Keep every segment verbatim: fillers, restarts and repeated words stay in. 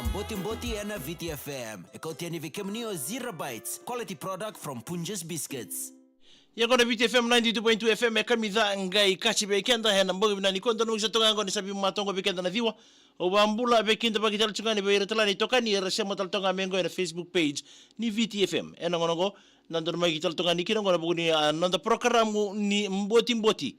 Botiboti ena Viti F M. E kauti yani vei kemuni o Zero Bites, quality product from Punjas Biscuits. Ia qo na Viti F M ninety-two point two F M, e kamica qai kaci vei keda ena bogi vinaka nikua. Donu sa toka qo ni sa vimatoqo vei keda na ciwa. Au vabula vei keda vakitale tu ga ni vei ira tale na itokani era sema tale toka mai qo ena Facebook page ni Viti F M. Ena gauna qo, na donu mai ki tale toka ni kina qo na vuku ni, a, noda porokaramu ni Botiboti.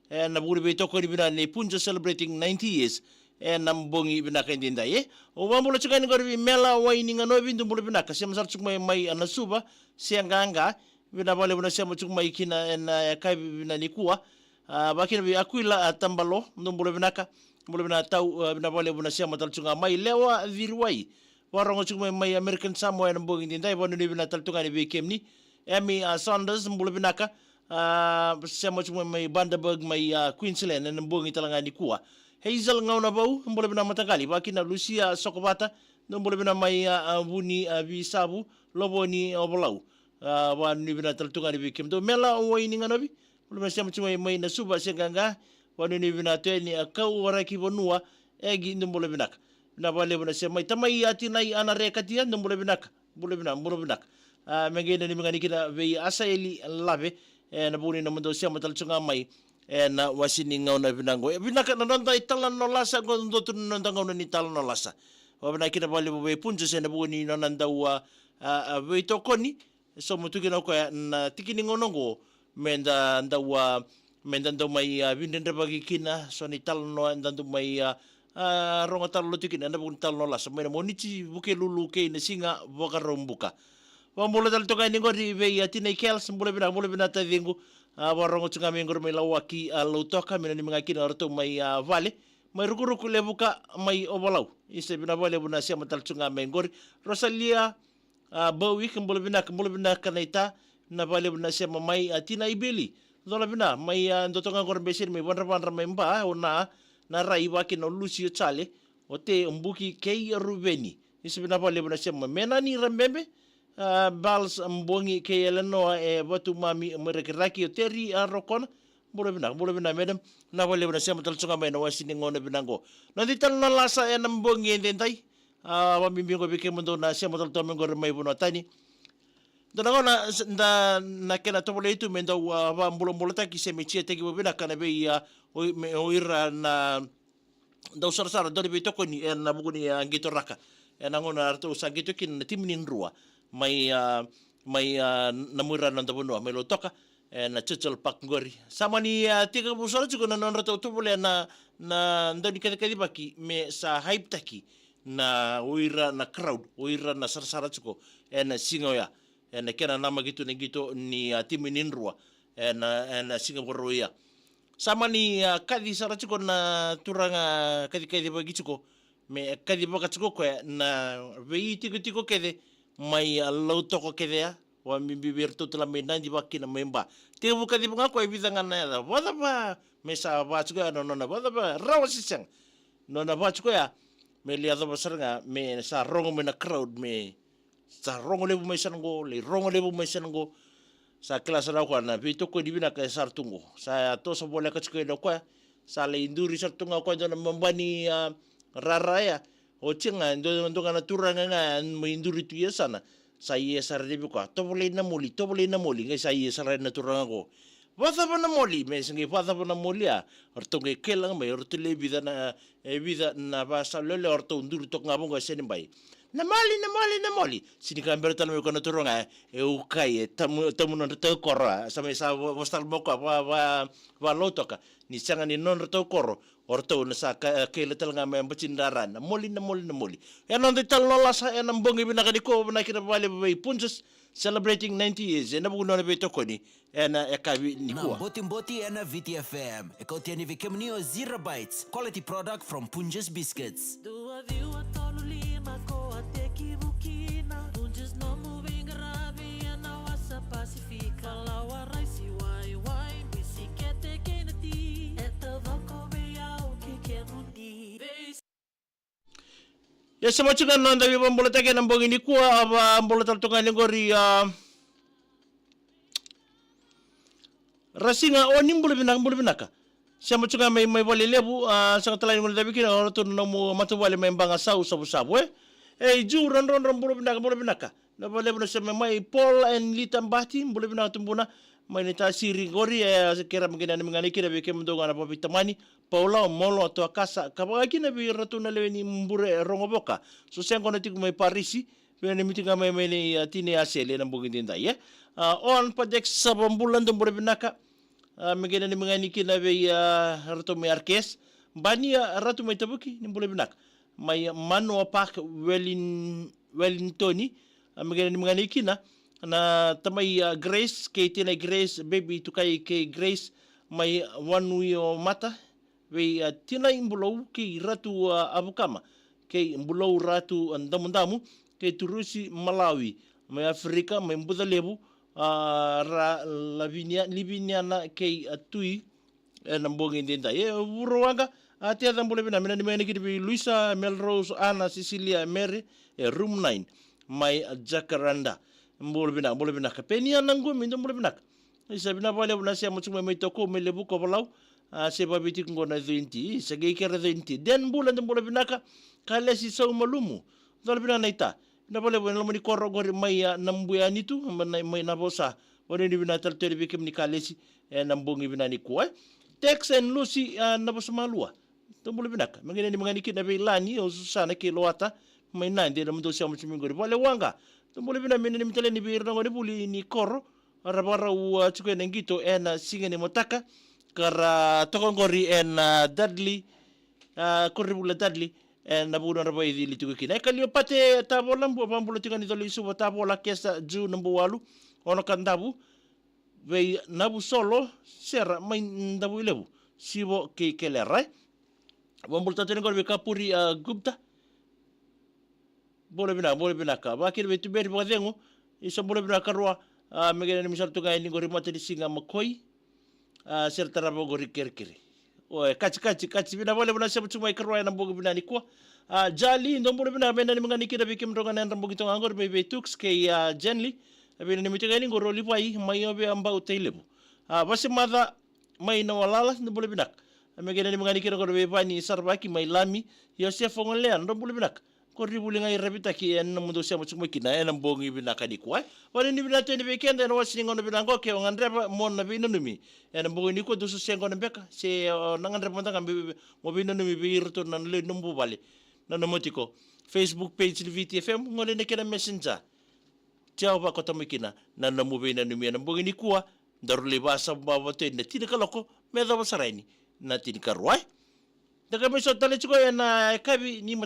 Ena vuku ni veitokoni vinaka ni Punjas celebrating ninety years ena bogi vinaka edaidai, e. Au vabula tiko yani qori vei Mela Wainiqanovi, dou bula vinaka, sema sara tiko mai, mai, a, Nasuva, Seaqaqa, vinaka vakalevu na sema tiko mai kina ena, e, yakavi vinaka nikua. A, vakakina vei Akuila, a, Tabalo, dou bula vinaka, bula vinaka tau, a, vinaka vakalevu na sema tale tiko ga mai. Lewa Ciriwai, vakarogo tiko mai, mai American Samoa ena bogi edaidai, vakanuinui vinaka tale tu ga yani vei kemuni. Amy, a, Saunders, bula vinaka, a, sema tiko mai, mai Bundaberg, mai, a, Queensland ena bogi tale ga nikua. Hazel Gaunavou, bula vinaka mataqali, vakakina Lucia Sokovata, dou bula vinaka mai, a, a, Vuni, a, Visavu, Lovoni, Ovalau. A, vakanuinui vinaka tale tu ga yani vei kemudou. Mela Wainiqanovi, bula vinaka, sema tiko mai, mai Nasuva, Seaqaqa, vakanuinui vinaka tu yani. A, Kau Waraki Vanua, Egi, dou bula vinaka. Vinaka vakalevu na sema mai. Tamai, a, Tinai Anarekati, dou bula vinaka. Bula vinaka, bula vinaka. A, me qai nanumi ga yani kina vei Asaeli Lave, ena vuku ni nomudou sema tale tu ga mai ena iwase ni gauna vinaka qo. E, vinaka na noda italanoa lasa qo, dua tu na noda gauna ni talanoa lasa. Vakavinaka kina vakalevu vei Punjas ena vuku ni nona dau, a, a, a, veitokoni. E sauma tu kina o koya na tiki ni gauna oqo, meda dau, a, meda dau mai, a, vidredrevaki kina so na italanoa eda dau mai, a, a, rogo tale lotu kina ena vuku ni talanoa lasa mai na Moniti, Vukelulu kei na Siga Vakaraubuka. Vakabula tale toka yani qori vei, a, Tinai Kels, bula vinaka, bula vinaka taciqu. A, vakarogo tu ga mai qori mai Lawaki, a, Lautoka, me nanumi ga kina o ratou mai, a, vale mai Rukuruku, Levuka, mai Ovalau. Isa, vinaka vakalevu na sema tale tu ga mai qori. Rosalia, a, Bowie, ka bula vinaka, bula vinaka naita, vinaka vakalevu na sema mai. A, Tina Ibeli, cola vinaka mai, a, dua toka qori Beseni mai Vadravadra mai Ba, o Na, na Rai, vakakina o Lusi, o Jale, o Te, o Buki kei Ruveni. Isa, vinaka vakalevu na sema mai. Menani Rabebe, a, Bals, a, Bogi kei Elenoa, e Vatumami mai Rakiraki, o Teri, a, Rokona, bula vinaka, bula vinaka madam. Vinaka vakalevu na sema tale tu ga mai ena iwase ni gauna vinaka qo. Noda italanoa lasa ena bogi edaidai. A, vakabibi qo vei kemudou na sema tale tu ga mai qori mai vanua tani. Dua na gauna s-, da, na kena tovolei tu me dau, a, vakabulabulataki se me tiataki vakavinaka na vei, a, o i-, me, o ira na dau sarasara, dau ni veitokoni ena vuku ni, a, qito raka. Ena gauna ratou sa qito kina na timi ni Drua mai, a, mai, a, na muira na noda vanua mai Lautoka, ena Churchill Park qori. Sa mani, a, tekivu sara tiko na nodratou tovolea na, na dau ni kacikacivaki me sa hype-taki na o ira na crowd, o ira na sarasara tiko ena siga oya, ena kena namaki tu na qito ni, a, timi ni Drua ena, ena siga Vakarauwai. Sa mani, a, kaci sara tiko na turaga kacikacivaki tiko, me kacivaka tiko koya na veitikotiko kece mai, a, Lautoka kece ya, vakabibi vei iratou tale mai Nadi, vakakina mai Ba. Tekivu kaciva ga koya e vica ga na yaca. Vakacava me sa vaka tiko ya na nona, vakacava, rawa se sega, nona vaka tiko ya me lai yacova sara ga me sa rogo mai na crowd, me sa rogo levu mai sana qo, lai rogo levu mai sana qo. Sa kila sara o koya na veitokoni vinaka e sara tu qo. Sa toso voleka tiko yani o koya. Sa lai duri sara tu ga o koya e dua na mabani, a, rara ya. Oti ga e dua, dua ga na turaga ga mai duri tu i yasana. Sa ia sara laivi o koya, tovolei na moli, tovolei na moli. Qai sa ia sara na turaga qo. Vakacava na moli? Me sa qai vakacava na moli ya? O ratou qai kailaga mai, o ratou le vica na, e vica na vakasalulewa, o ratou duri toka ga vaqo e seni bai. Na moli, na moli, na moli. Sini ka bera tale mai o koya na turaga, e ukai, e tamu, tamu nodra taukoro, a. Sa mai sa va-, vosa tale mai o koya va, va, vaLautoka. Ni sega ni nodra taukoro, o ratou na sa ka-, kaila tale ga mai e bati ni rara. Na moli, na moli, na moli. E noda italanoa lasa ena bogi vinaka nikua, vinaka kina vakalevu vei Punjas celebrating ninety years ena vuku ni nona veitokoni ena yakavi nikua. Na Botiboti ena Viti F M. E kauti yani vei kemuni o Zero Bites, quality product from Punjas Biscuits. Dua, ciwa, tolu, lima, ko a tekivu kina. Punjas nomu veiqaravi ena wasa Pasifika. Falawa, raisi, waiwai, bisikete kei na ti. E tavako vei au kei kemuni. Vei Ia sa mani tiko na noda veivakabulataki ena bogi nikua, a, vakabula tale toka yani qori, a, Rasiga, o ni bula vinaka, bula vinaka. Sema tu ga mai, mai Valelevu, a, sega tale ni gona cavi kina, o ratou na nomu matavuvale mai Bagasau, Savusavu, e. E, Ju, Radrodro, bula vinaka, bula vinaka. Na Valelevu na sema mai, Paul and Lita Bati, bula vinaka tubuna, mai Naitasiri qori, e, kera mai kina na migani kina vei kemudou ga na vaveitamani, Paula, Molo, Toakasa, ka vaka kina vei ratou na lewe ni bure Rogovoka. So sega gona tiko mai Parisi, vei na miti ga mai, mai ni, a, tini a sele na bogi daidai, e. A, on Padex Savabula, dou bula vinaka, a, me qai nanumi ga yani kina vei, a, ratou mai Arkes. Bania Ratu mai Tavuki, ni bula vinaka. Mai Manoa Park, Welin-, Wellington, a, me qai nanumi ga yani kina na tamai, a, Grace, kei tinai Grace, baby tukai kei Grace, mai Wanuiomata, vei, a, tinai Bulou kei Ratu, a, Avukama, kei Bulou Ratu, a, Damudamu, kei Turusi Malawi, mai Aferika, mai Bucalevu, a, ra Lavinia, Liviniana kei, a, Tui, e, na bogi daidai. E, Vurowaqa, a, Teca, bula vinaka, me nanumi ga yani kina vei Luisa, Melrose, Ana, Cecilia, Mary, e, room nine, mai, a, Jacaranda. Bula vinaka, bula vinaka. Penia Naqumi, dou bula vinaka. Isa, vinaka vakalevu na sema tu mai, mai Tokou, mai Levuka, Valau. A, se vaviti qo na Cointi. Isa, qai kere Cointi. Den Bula, dou bula vinaka. Kalesi Saumalumu, cola vinaka naita. Vinaka vakalevu ena loma ni koro qori mai, a, Nabuya, Nitu, mai, mai Navosa. Vanuinui vinaka tale tu yani vei kemuni Kalesi, e, na bogi vinaka nikua, e. Tex and Lucy, a, Navosamalua. Dou bula vinaka. Me qai nanumi ga yani kina vei Lani, o Susana kei Loata, mai Nadi, na nomudou sema tu mai qori. Valewaqa. Dou bula vinaka, me nanumi tale yani vei ira na gonevuli ni koro, ra vakarau, a, tiko ena qito ena siga ni mataka, ka ra toka qori ena, a, Dudley, a, koronivuli na Dudley, ena vanua ra vakaicili tiko kina. E Kaliopate Tavola, bula, vakabula tiko ga ni Colo i Suva, Tavola, Kesa, Ju, Nabuwalu, Ono Kadavu, vei Navusolo, Sera, mai Davuilevu, Sivo kei Kelera, e. Vakabula tale tu yani qori vei Kapuri, a, Gupta. Bula vinaka, bula vinaka. Vakakina vei Tuberi Vakacegu, isa, bula vinaka karua, a, me qai nanumi sara tu ga yani qori matanisiga Makoi, a, Sera, tarava qori Kerekere. O, e, Kati, Kati, Kati, vinaka vakalevu na sema tu mai karua ena bogi vinaka nikua. A, Jali, dou bula vinaka, me nanumi ga yani kina vei kemudrau ga na yadra bogi toka qori mai vei Tux kei, a, Jenly. A, vei nanumi tiko ga yani qori o Livai, mai Ovea, Bau, Tailevu. A, Vasemaca, mai Nawalala, dou bula vinaka. A, me qai nanumi ga yani kina qori vei Vani Saravaki, mai Lami, Iosefa Golea, dou bula vinaka. Koronivuli ga i Ravitaki, ena nomudou sema tu mai kina ena bogi vinaka nikua, e. Vanuinui vinaka tu yani vei keda ena wase ni gauna vinaka qo, ke o gadreva mo na veinanumi ena bogi nikua, dou sa sega gona beka, se o na gadreva mada ga me, me, mo veinanumi vei iratou na lewe ni nomu vale, na nomu tiko. Facebook page ni VTFM, gole na kena Messenger. Tia, o vakota mai kina na nomu veinanumi ena bogi nikua, daru lai vakasavasava tu yani na tini kaloko me yacova sara yani na tinikarua, e. Da qai mai sota tale tiko ena yakavi ni